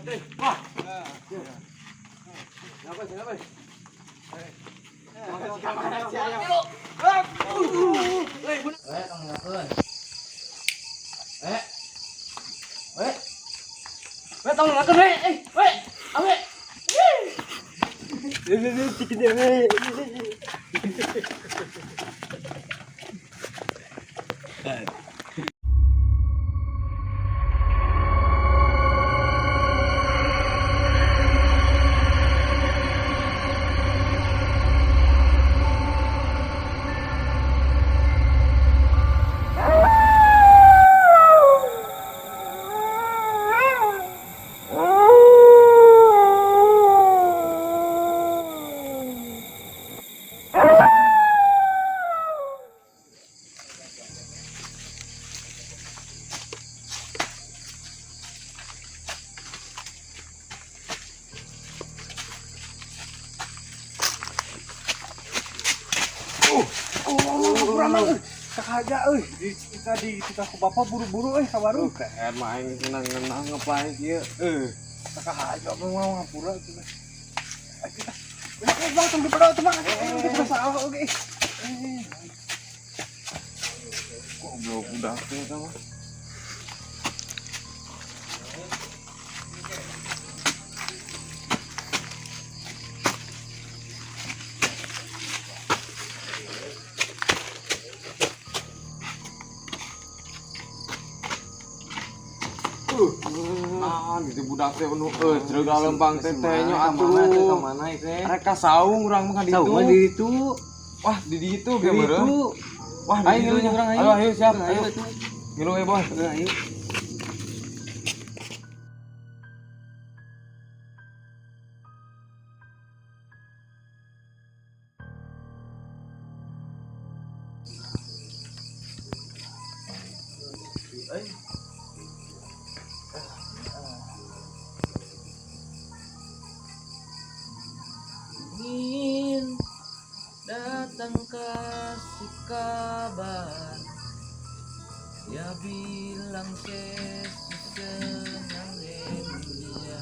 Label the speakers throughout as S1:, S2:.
S1: Wah. Kenapa?
S2: Kakaja euy, di kita ku bapak buru-buru euy ka warung.
S1: Teh main ngenang-ngenang ngapain kieu.
S2: Kakaja mau ngapura cenah. Bang, tong dipedo teh Bang. Kita salah oge.
S1: Kok belum udah teh eta mah. Nah, gitu budak teh nu euy jrega lempang teh teh nya atuh.
S3: Mana teh?
S1: Rek ka saung urang mah ka ditu.
S3: Saung mah di ditu.
S1: Wah, di ditu ge meureun. Wah, di
S3: Ayo
S1: ditu
S3: ngilu urang ayo.
S1: Ayo, ayo siap.
S3: Ayo
S1: Ayo. Ngilu we, Boy.
S3: Ayo.
S4: Ingin datang kasih kabar, dia bilang sesu senang dia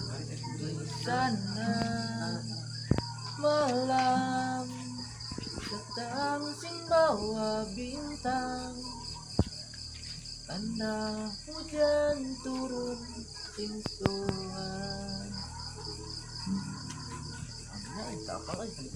S4: di sana malam datang sing bawa bintang tanda hujan turun sing soan. Apa lagi?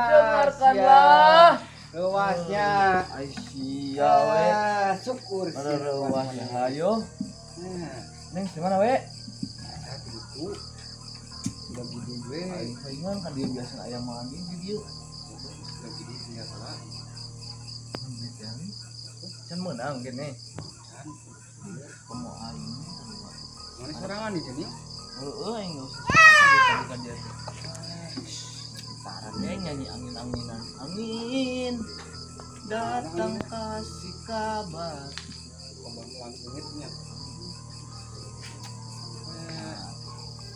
S4: Dengarkanlah
S3: Luasnya.
S4: Aisyah we.
S3: Syukur.
S4: Luasnya ayo. Neng gimana we?
S3: Itu. Sudah gini we.
S4: Aing palingan kan dia biasa ayam mandi di dieu.
S3: Sudah gini tinggal salah.
S4: Can menang gini. Komo aing.
S3: Mana sorangan di sini?
S4: Heeh, aing enggak usah bukan dia. Gitarannya nyanyi angin-anginan. Angin datang kasih kabar.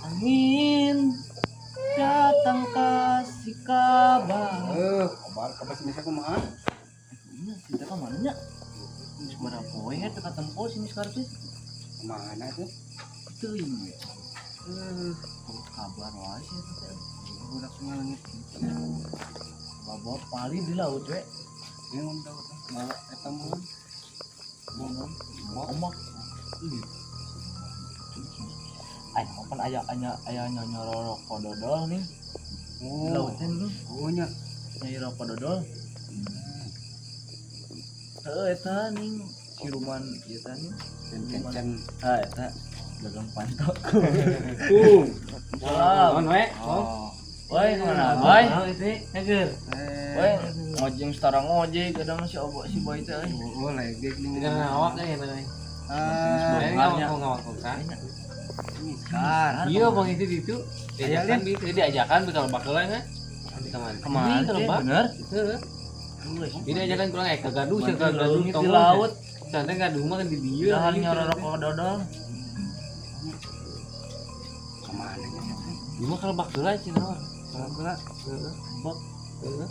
S4: Angin datang kasih kabar.
S3: Kabar sih bisa kumaha?
S4: Iya, kita ke mana nya? Geus mana poe teh katempo sini sekarang teh.
S3: Kemana tuh?
S4: Teuing we. Kabar wae sih eta teh.
S3: Budak sungai langit.
S4: Bawa pali di laut we.
S3: Ini ngomong tahu teh. Bawa eta mah.
S4: Bawa omak. Aing mah pan aya aya nyonyorok dodol nih. Di laut teh nih.
S3: Oh nya.
S4: Nyai rokok dodol. Heeh eta ning siluman ieu teh ning
S3: Kencen.
S4: Ah eta dagang pantok.
S3: Salam.
S4: Salam.
S3: We.
S4: Woi kemana boy?
S3: Heger.
S4: Woi ngojeng setara ngojek ada masih obok si boy teh euy.
S3: Oh, lagi ning.
S5: Jangan awak teh ya.
S3: Ah,
S5: ngawak kan.
S3: Miskar.
S5: Iya bang itu itu. Diajakan itu diajakan bekal bakelan kan.
S4: Kemana teh bener?
S5: Heeh. Ini ajakan kurang gaduh sih gaduh
S4: di laut.
S5: Santai gaduh mah kan di dieu.
S4: Dahan nyorok dodol.
S3: Kemana nya?
S5: Ieu mah kalau bakelan cenah.
S3: Kalau bakelan.
S5: Heeh. Bak. Heeh.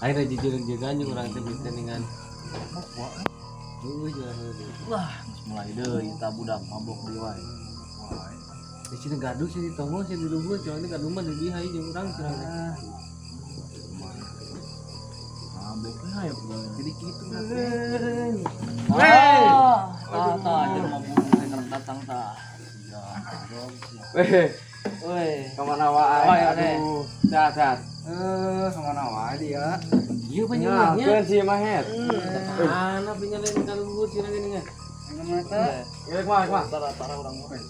S5: Akhirnya jujur-jujuran jeung urang teh bisa dengan
S4: Wah, geus mulai deui eta budak mabok deui wae.
S5: Di sini gaduh sih di tonggo sih di luhur, cuman ini gaduh mah di dieu hayu jeung urang curang teh.
S4: Mabok we hayu pegawai.
S3: Jadi kitu teh.
S4: Wah, tah tah jelema bunuh teh kerep datang tah.
S1: Weh,
S4: Weh,
S1: kemana wae?
S4: Wae, ane.
S1: Aduh, sehat sehat.
S2: Kemana wae dia?
S5: Ieu panjenengannya.
S1: Ngakeun sih mah het.
S5: Kana penyalain ka luhur curang geuningan.
S2: Kemana teh?
S1: Ieu kumaha kumaha?
S4: tara-tara urang mah.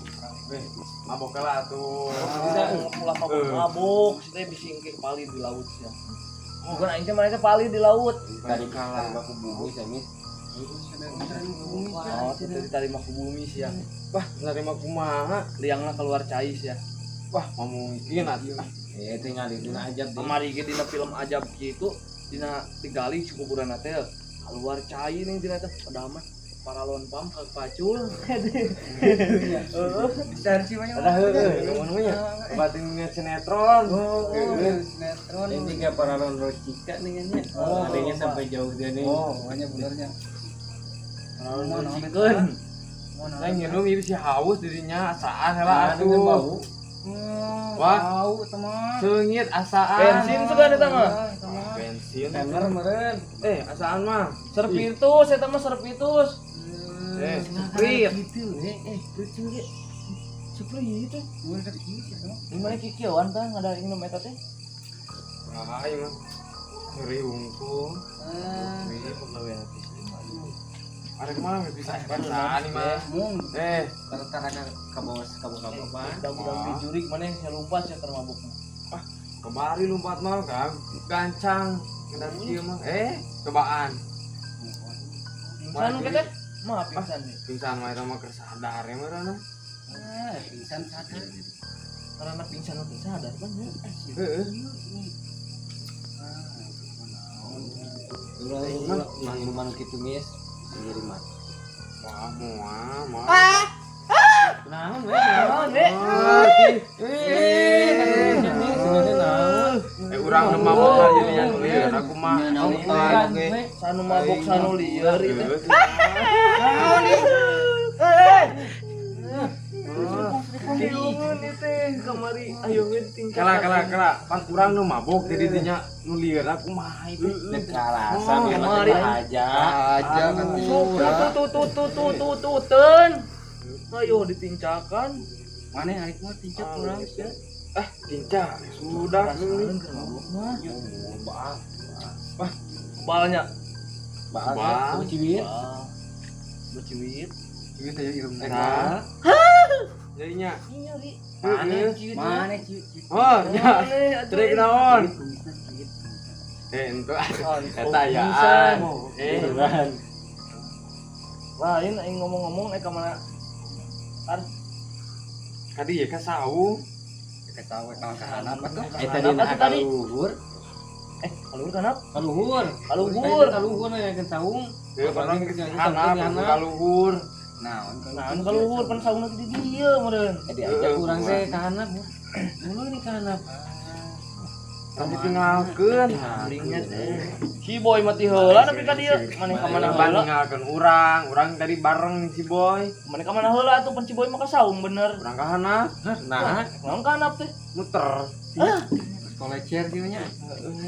S1: Weh, mabok lah atuh.
S4: Ulah mabok mabok, si teh bisi engke pali di laut sia. Bukan aing teh maneh teh pali di laut.
S5: Tadi kalah aku bumi sami.
S4: Oh, teh diterima ku bumi sia.
S1: Wah, nerima kumaha?
S4: Liangna keluar cai sia.
S1: Wah, mau mungkin atuh.
S5: Eh tinggal dina ajab deui.
S4: Kamari ge dina film ajab kitu dina digali si kuburan teh keluar cai ning dina teh padahal mah paralon pam ka pacul. Heeh.
S2: Bisa sih mah.
S1: Ada heueuh, ngomong nya. Batin sinetron.
S2: Oh,
S1: Heueuh.
S2: sinetron.
S5: Ini juga paralon Rocika nih nya.
S2: Oh.
S5: Adanya sampai jauh dia nih.
S2: Oh, banyak benernya.
S4: Paralon Rocikeun.
S1: Saya nginum ieu si haus dirinya asaan heula
S5: Nah, dengan
S1: atuh.
S5: bau.
S1: Wah.
S2: Bau teman.
S1: Seungit asaan.
S4: Bensin suka eta mah.
S2: Teman.
S1: Bensin.
S5: Tener meureun.
S1: Asaan mah.
S4: Serpitus eta mah serpitus. Sprite.
S5: Gitu,
S4: Lucu ge. Sprite teh.
S2: Mun teh kieu sih teman.
S4: Di mana kikieuan tah ngada minum eta teh?
S1: Wah, ieu mah. Ngeri hungkul.
S4: Wih, pegawai hati sih.
S1: Ada kemana bisa asaan nih mah.
S2: Mung.
S5: Tara-tara ka bawah ka bawah.
S4: Budak-budak dijurik maneh sia lumpat sia keur mabuk mah.
S1: Kemari lompat mah kan gancang. Ngedan kieu mah. Cobaan.
S4: Pingsan lu teh? Mah pingsan nih.
S1: Pingsan mah eta mah keur sadar ya meureun.
S3: Pingsan sadar.
S4: Karena pingsan lu sadar kan ya.
S1: Heeh.
S5: Ulah ulah ulah minuman kitu geus. Ngiriman.
S1: Wah, moal, moal.
S5: Naon we? Naon
S4: we?
S5: Naon?
S1: Urang nu mabok lah jadi yang lieur aku mah.
S4: Sanu mabok sanu lieur itu. Bingung teh kamari ayo tingkat.
S1: Kala kala pan urang nu mabok jadi dinya nu lieur aku mah itu.
S5: Dek kalasan
S4: kemari
S5: aja.
S2: Aja kan
S4: tuh tuh ten. Ayo ditincakan.
S3: Mana aing mah tincak urang sia.
S1: Ah, tincak sudah
S4: mabok mah.
S1: Wah,
S4: balnya.
S5: Baal. Ciwit.
S4: Ciwit.
S2: Ciwit aya irungna.
S1: Nah. Jadinya.
S5: Mana ciwit?
S3: Mana ciwit?
S1: Oh, nya. Trik naon? Ente eta ya.
S4: Lain aing ngomong-ngomong ka mana? Ar.
S1: Kadi ye ka saung.
S2: Ka saung ka kahanan mah tuh.
S5: Eta dina kaluhur.
S4: Kaluhur kanap?
S5: Kaluhur.
S4: Kaluhur.
S5: Kaluhur aya ke saung.
S1: Heuh, padahal ke hanap kaluhur.
S4: Naon kaluhur pan saungna di dieu meureun.
S5: Diajak urang teh ka hanap. Mulu ni ka hanap.
S1: Tapi tinggalkeun.
S4: Si Boy mati heula nepi ka dieu. Maneh ka mana heula?
S1: Tinggalkeun urang, urang tadi bareng si Boy.
S4: Maneh ka mana heula atuh pan si Boy mah ka saung bener.
S1: Urang ka hanap.
S5: Nah,
S4: naon ka hanap teh?
S1: Muter.
S2: Kolecer kieu nya.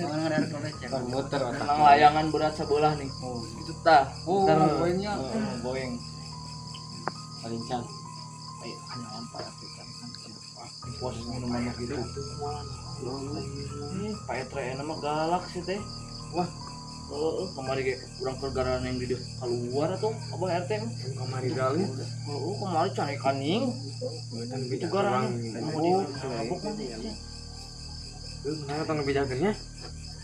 S3: Orang ada kolecer.
S5: Muter otak.
S4: Nang layangan berat sebelah nih. Oh, gitu tah.
S2: Oh, boengnya.
S4: Boeng.
S5: Palincang.
S4: Ayo, anyawan Pak RT kan. Puas minumannya gitu. Pak RT enak mah galak sih teh.
S1: Wah.
S4: Heeh, kamari ge urang keur garana yang di dieu keluar atuh Abah RT mah.
S1: Kamari galih.
S4: Heeh, kamari can kaning.
S1: Itu
S4: garana.
S1: Oh,
S4: mabok mah teh.
S1: Heuh, tong bejakeun nya.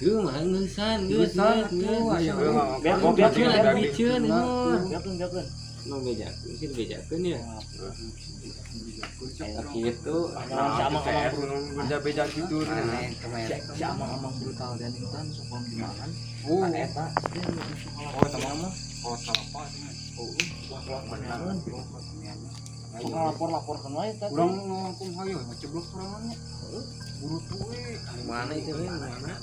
S5: Heuh, mah ngeusan,
S2: Ngeusan atuh aya.
S5: Biakeun,
S4: biakeun.
S5: Nu bejakeun sih bejakeun ya. Gitu.
S4: Nah, si amang-amang
S1: beja-beja gitu.
S4: Si amang-amang brutal dan intan sok dimakan.
S2: Oh,
S4: eta.
S2: Oh, teman mah. Oh, salah apa sih?
S4: Oh, wah, wah, bener.
S3: Sok lapor-laporkeun wae teh.
S2: Urang ngomong hayo ngeceblok sorangannya. Buru tuh
S5: Mana itu we mana?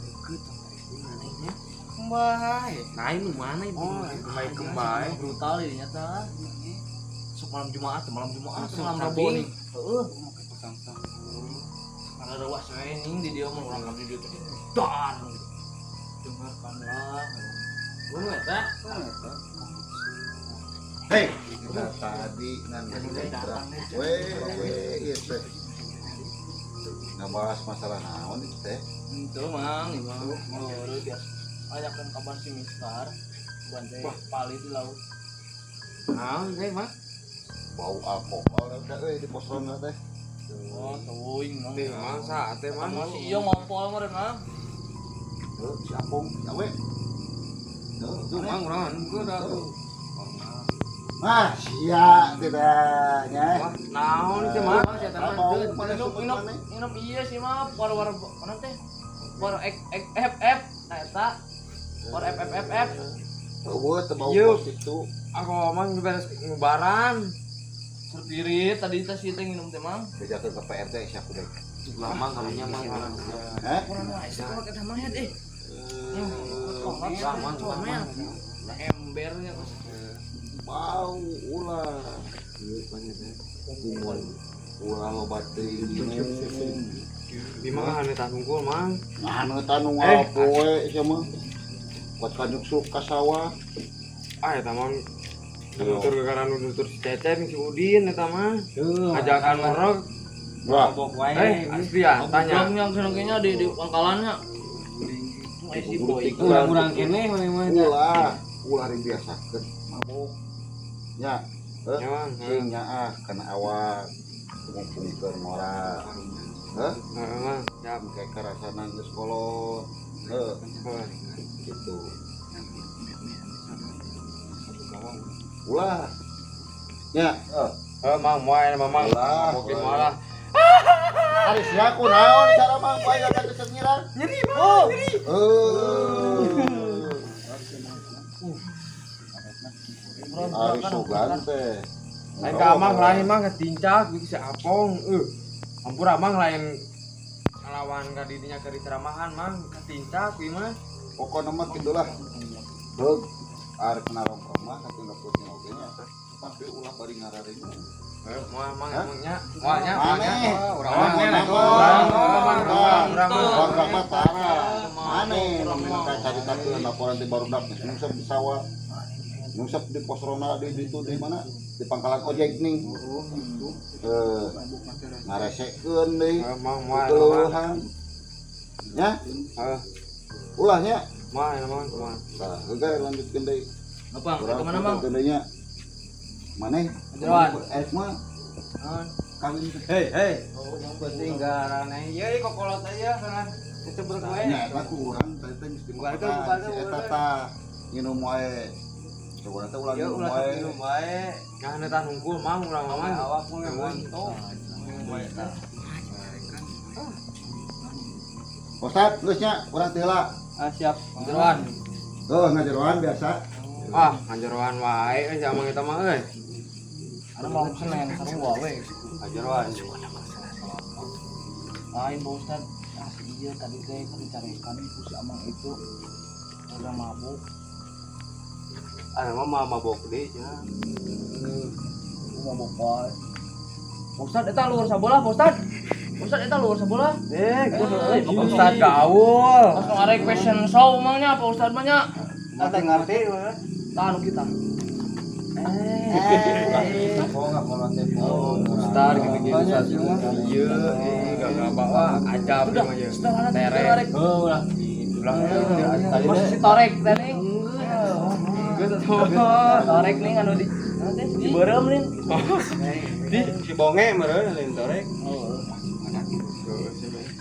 S2: Kembali.
S5: Nah, ini mana itu?
S1: Oh, kembali kembali.
S4: Brutal ya nyata. Sok malam Jumat, malam Rabu nih. Heeh. Karena ada was ning di dia mah urang di dieu teh. Dar. Dengarkanlah.
S5: Mun eta.
S6: Hei, kita tadi ngan weh, ieu teh. Ngabahas masalah naon itu teh?
S4: Itu mang, ieu mah. Baru biasa. Ajakan kabar si Mister bantai pali di laut.
S1: Naon teh mah?
S6: Bau alkohol udah euy di pos ronda teh.
S4: Oh, teuing mang.
S1: Teh mang saat teh mang.
S4: Masih iya ngompol meureun mang.
S6: Heuh, si Apung, si Awe. Heuh,
S1: Tuh mang urang henteu da tuh.
S6: Ah, sia tidak nya.
S1: Wah, naon teh mah?
S4: Minum minum iya sih mah war-war mana teh? War X X F F nah eta. War F F F F.
S6: Eueuh teu bau pos itu.
S1: Aku mang beres ngubaran.
S4: Serpirit tadi teh si teh nginum teh mang.
S6: Bejakeun ka PRT sia kudu.
S1: Lama karunya mang.
S6: Hah?
S4: Urang mah es kolot eta mah eh. Kolot embernya
S6: bau ulah. Kumun ulah loba teuing.
S1: Di mana anu tungkul mang?
S6: Anu tanung poe sia mah. Buat kanyuksuk ka sawah.
S1: Ah eta mah nutur gara nutur si Cecep si Udin eta mah. Ajakan ngorok.
S6: Wah,
S1: eh asli ya tanya.
S4: Yang senengnya di pangkalannya. Si boy.
S5: Urang-urang keneh mah
S6: ulah, ulah dibiasakeun mabok. Nya, heuh. Sing nyaah kana awak ngumpulkeun ngora. Heuh?
S1: Heeh, Mang. Siap.
S6: Kayak karasana geus kolot. Heuh. Gitu. Ulah. Nya, heuh.
S1: Heuh, Mang, moal Mamang. Mabokin moal lah.
S6: Ari sia kunaon cara Mang poe gak kesengiran?
S1: Nyeri, Mang, nyeri.
S6: Heuh. Ari sugan teh.
S1: Lain ka Amang lain Mang ketincak gitu si Apong. Ampura Amang lain ngelawan ka didinya keur ceramahan Mang ketincak kuy mah.
S6: Pokona mah kitu lah. Heug. Arek narongkrong mah katindak puting oge nya. Tapi ulah bari ngararingu.
S1: Heuh, moal Mang emang nya. Moal nya, moal nya.
S6: Urang
S1: Urang
S6: mah tara. Mane nu minta caritakeun laporan ti barudak geus nyungsep di sawah. Nyungsep di pos ronda di ditu di mana? Di pangkalan ojek ning. Heuh. Ngaresekeun deui.
S1: Mang moal.
S6: Keluhan. Nya?
S1: Heeh.
S6: Ulah nya.
S1: Moal Mang, moal.
S6: Tah, heuh lanjutkeun deui.
S4: Apa? Ke mana Mang?
S6: Deui nya. Maneh?
S4: Jeroan.
S6: Es mah. Kawin.
S3: Hei, hei. Penting garana ieu kokolot aja sana. Kecebrek wae.
S6: Nya eta ku urang teh teh geus dibuka. Si eta tah nginum wae. Coba teh ulah nginum wae.
S3: Nginum wae.
S1: Nah, eta nungkul mang urang mah.
S3: Awak mah bonto.
S6: Ustad, geus nya urang teh heula.
S3: Ah, siap.
S1: Jeroan.
S6: Heuh, ngajeroan biasa.
S1: Ah, ngajeroan wae euy si Amang eta mah euy.
S4: Anu mau Senin sarua we.
S1: Ngajeroan.
S4: Lain Pak Ustad. Ah, iya tadi teh kan dicarekan ku si Amang itu udah mabuk.
S1: Ah, mah mabok deui cenah.
S4: Mabok wae. Pak Ustad eta luhur sabolah Pak Ustad. Ustad eta luhur sabolah.
S1: Eh, Ustad gaul.
S4: Langsung arek fashion show mah nya Pak Ustad mah nya.
S3: Ngerti ngerti.
S4: Tah anu kita.
S1: Ustad gitu-gitu Ustad. Ieu, gak bawa acap ieu mah ieu. Terek.
S3: Heuh ulah.
S1: Ulah.
S4: Masih si torek teh ning.
S1: Geus atuh.
S4: Torek ning anu di di beureum ning.
S1: Di
S3: si bonge meureun lain torek.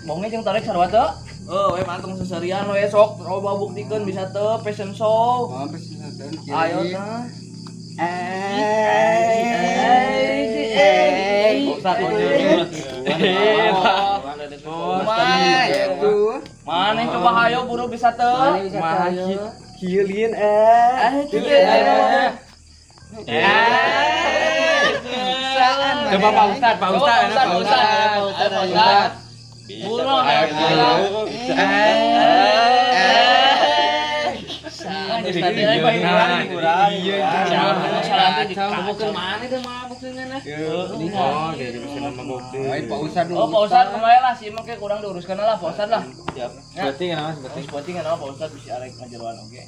S4: Bonge jeung torek sarua teu? Heuh, we mantung seserian we sok coba buktikeun bisa teu fashion show.
S3: Oh, fashion show.
S4: Ayo tah.
S1: Ustad
S4: Mana coba hayo buru bisa teu?
S1: Mah kieu lieun eh.
S4: Eh, kieu. Eh.
S1: Coba Pak Ustad, Pak Ustad, Pak Ustad, Pak Ustad.
S4: Buruh.
S3: Pak Ustad.
S4: Oh, Pak Ustad kemarin lah sih emang kayak kurang diuruskan lah Pak Ustad lah.
S3: Siap. Penting kenapa penting?
S4: Penting kenapa Pak Ustad bisa arek ngajaran oke.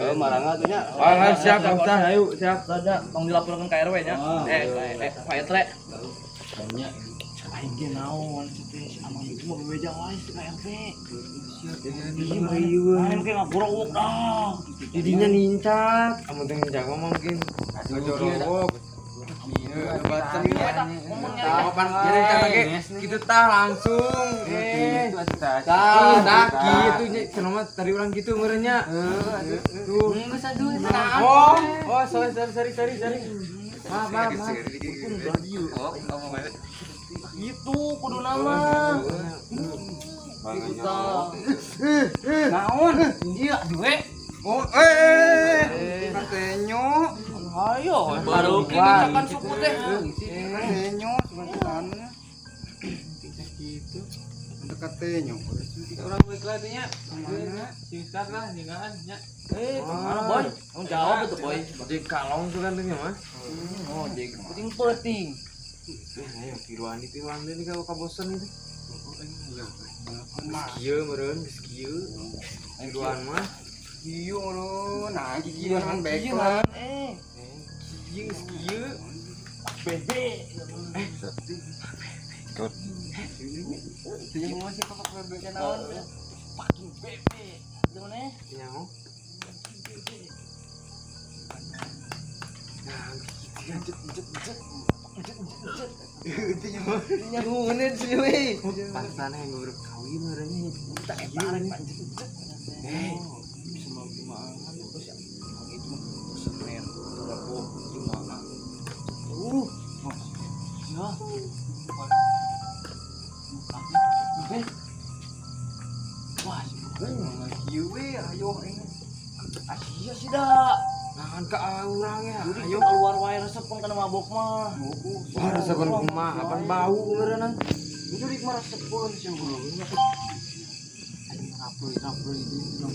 S3: Oh, marangga tuh nya.
S1: Ah, siap Pak Ustad, ayo siap.
S4: Ada tong dilaporkan ke RW nya. Pak Etre. Aing ge naon teh si Amang itu mah bebeja wae si ka RT. Iya, main ke ngagorowok dah.
S1: Jadinya nincak. Amun teh nincak mah mungkin. Ngagorowok. Iya, batan kapan jadi lagi gitu tah langsung. Tah, kitu nya cenah mah tadi urang kitu meureun nya. Tuh.
S5: Geus aduh.
S1: Oh, oh sorry sorry sorry sorry. Maaf, maaf, maaf.
S4: Itu kudu nama. Itu.
S3: Naon?
S4: Iya, duwe.
S3: Oh, katenyo.
S4: Hayo, baru kita suku teh.
S3: Katenyo sebenarnya. Gitu. Untuk katenyo.
S5: Orang baik lah nya. Si Ustad lah ninggalan nya.
S4: Kemana boy? Mau jawab itu boy.
S1: Di kalong tuh kan tuh mah.
S4: Oh, jadi penting-penting.
S1: Ayo tiruan ditiruan ini kalau kabosen itu. Geus kieu meureun, geus kieu. Tiruan mah.
S3: Kieu meureun, nah kieu kan baik lah.
S1: Kieu geus kieu.
S4: Bebe.
S6: Ikut.
S3: Teu masih papak bebe naon.
S4: Fucking bebe. Gimana?
S1: Nyaho. Nah, gitu jet.
S4: Nyahuneun sih we.
S1: Pantesan yang gue kawin orangnya tak eta panjet.
S3: Bisa mau gimana terus ya. Itu mah semen rebo gimana.
S4: Ya. Wah,
S3: kieu we ayo ini.
S4: Asia sih dah.
S1: Nah, ke urang ya.
S4: Ayo keluar wae resep kana mabok mah.
S1: Wah, resepeun kumaha? Apaan bau meureunna?
S3: Jurik mah resepeun sih bro.
S5: Aing rapul itu.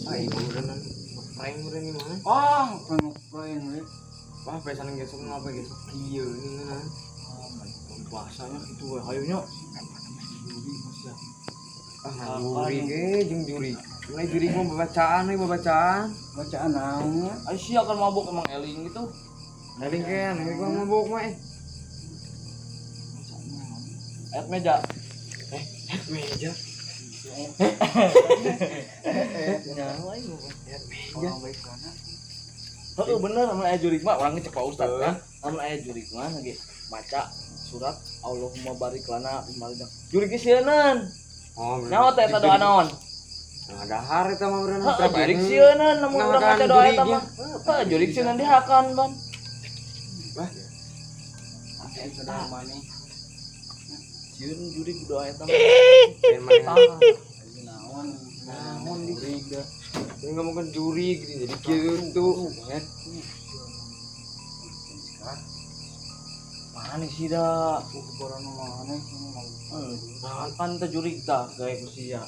S1: Aing meureunna ngeprank meureun mah.
S3: Ah, ngeprank we.
S1: Wah, pesan gesuk ngapa gesuk kieu ngeunah.
S4: Bahasanya kitu we hayu nya.
S1: Ah, jurik ge jeung jurik. Mulai jurik mah babacaan we babacaan.
S3: Bacaan naon?
S4: Ai sia kan mabok emang eling gitu.
S1: Eling kan, gua mabok mah.
S4: Ayat meja.
S1: Ayat meja.
S4: Nyawa aing mah.
S1: Ayat meja.
S4: Heeh bener amun aya jurik mah urang cek Pak Ustad kan. Amun aya jurik mah ge maca surat Allahumma barik lana fil maridang. Jurik ge sieunan.
S1: Oh,
S4: nyawa teh eta doa naon?
S1: Nah, dahar eta mah beureunan.
S4: Heeh, jurik sieunan lamun urang maca doa eta mah. Heeh, jurik sieunan dihakan, Ban.
S1: Wah.
S3: Eta maneh.
S4: Sieun jurik doa eta mah.
S3: Naon? Naon jurik dah.
S1: Ini ngomongin jurik jadi kieu tuh.
S4: Mana sih dah?
S3: Ukuran mana sih mau?
S4: Nah, kan teh jurik tah gawe ku sia.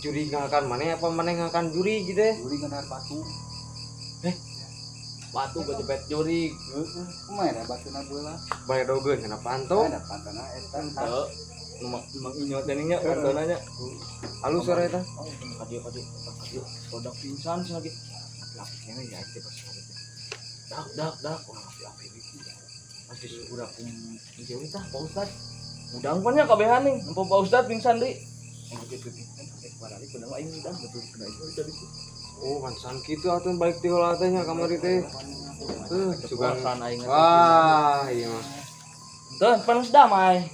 S1: Jurik ngakan mana apa mana ngakan jurik gitu ya?
S3: Jurik kan batu.
S4: Batu gejepet jurik.
S3: Kumaha da batuna bola?
S1: Bae dogeun kana panto.
S3: Ada pantona eta.
S4: Heuh. Emang inyot dening nya pantona nya.
S1: Halus suara eta.
S4: Oh, ka dieu ka dieu. Ka dieu. Produk pingsan sih lagi. Laki kene ya teh pas sore teh. Dak dak dak urang api-api bikin. Masih udah kum jauh tah Pak Ustad. Udang pan nya kabehan nih, nempo Pak Ustad pingsan deui. Rek balik kudu aing udang betul kena itu tadi.
S1: Oh, pantesan kitu atuh balik ti heula teh nya kamari teh. Sugan
S4: aing.
S1: Wah, iya mah.
S4: Teu, pan geus damai.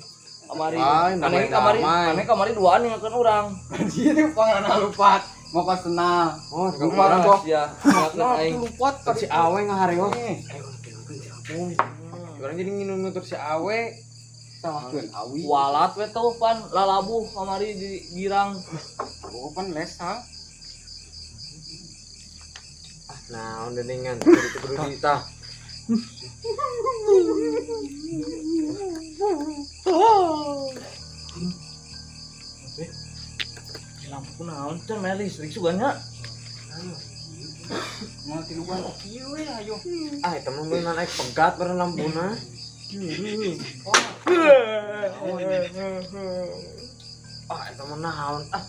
S4: Kamari. Aneh kamari, aneh kamari duaan ngakeun urang.
S3: Anjir, pangarana lupat. Mau ka senal.
S1: Oh,
S3: lupat kok.
S4: Ya, ngakeun aing.
S3: Lupat
S1: si awe ngahareo. Ayo ngakeun si Apung. Urang jadi nginum nutur si awe.
S3: Tawahkeun awi.
S4: Walat we tuh pan lalabuh kamari di girang.
S3: Oh, pan lesa.
S1: Ah, Naon deningan kudu kudu di tah.
S4: Lampu naon teh meh listrik sugan nya.
S2: Mau tiluan kieu we ayo.
S1: Ah, eta mah beunang naik pegat bareng lampuna. Ah, eta mah naon ah.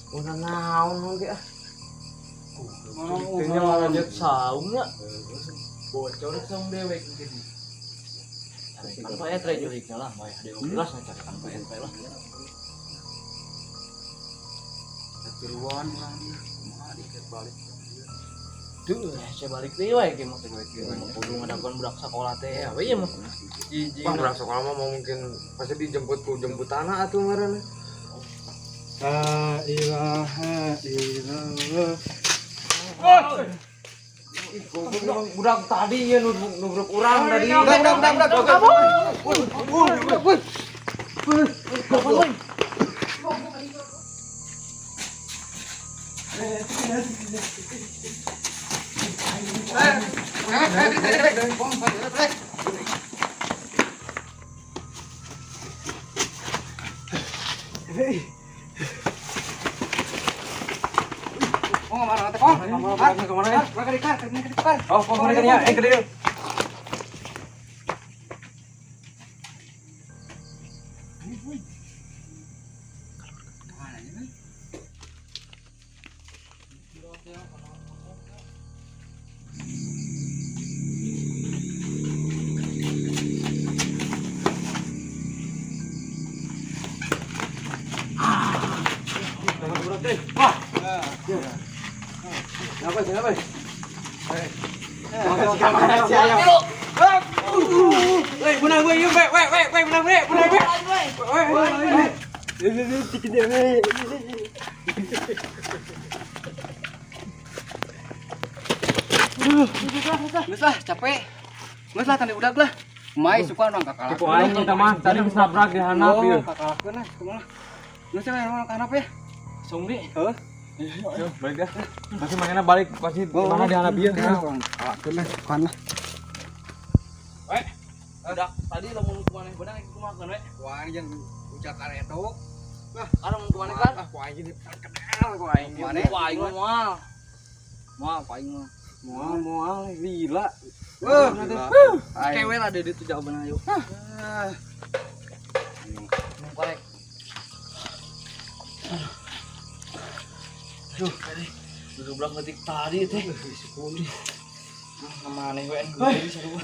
S1: Beunang naon oge ah.
S4: Kayaknya malah jet saung nya. Bocor saung dewek jadi. Kan Pak Etre juliknya lah, mah dewe jelas carikan Pak Etre lah.
S2: Tiluan urang ieu. Kumaha diket balik.
S4: Duh, saya balik deui we ge mah kudu ngadaguan budak sekolah teh we ieu mah.
S1: Bang, budak sekolah mah mau mungkin pasti dijemput ku jemputanna atuh meureun.
S2: La ilaha illallah.
S1: Ih, goblok budak tadi ya nubruk urang tadi.
S2: Budak.
S1: Oh, kemana ya? Eh, ke dieu. Weh, benang gue, yuk, weh, weh, weh, benang gue, benang gue. Weh, weh, weh.
S2: Geus lah, capek. Geus lah tanda budak lah. Mai suka urang kakalak.
S1: Tipu aing eta mah, tadi geus nabrak di handap ieu.
S2: Kakalakeun lah, kumaha. Geus we urang ka handap ya.
S4: Sung di.
S2: Heuh.
S1: Yo, balik dah. Pasti manehna balik, pasti mana di handap ieu.
S2: Urang kakalakeun lah, sukan lah.
S4: We. Budak tadi lamun kumaneh beunang kumaha we?
S2: Wah, jeung ucap karedok.
S4: Lah, lamun kumaneh kan?
S1: Ah, ku aing terkenal ku aing.
S2: Maneh?
S4: Ku aing mah moal. Moal ku aing mah.
S1: Moal moal gila.
S2: Wah,
S4: Kewe lah dede tuh jawaban ayo. Korek. Aduh, duduk belakang detik tadi teh. Maneh we bisa dua.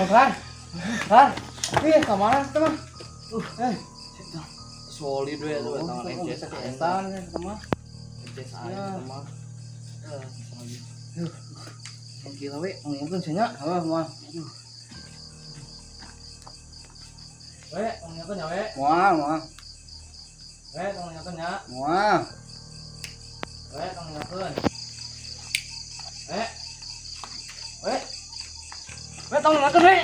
S2: Har. Har. Ih, ka mana teh mah?
S4: Solid we tuh tangan NCS
S2: Esan teh mah.
S4: NCS aing mah. Gila we, ngomongkeun sia nya.
S2: Heuh, moal.
S4: We, ngomongkeun nya we.
S2: Moal, moal.
S4: We, ngomongkeun nya.
S2: Moal.
S4: We, ngomongkeun. We. We. We, tong ngomongkeun we.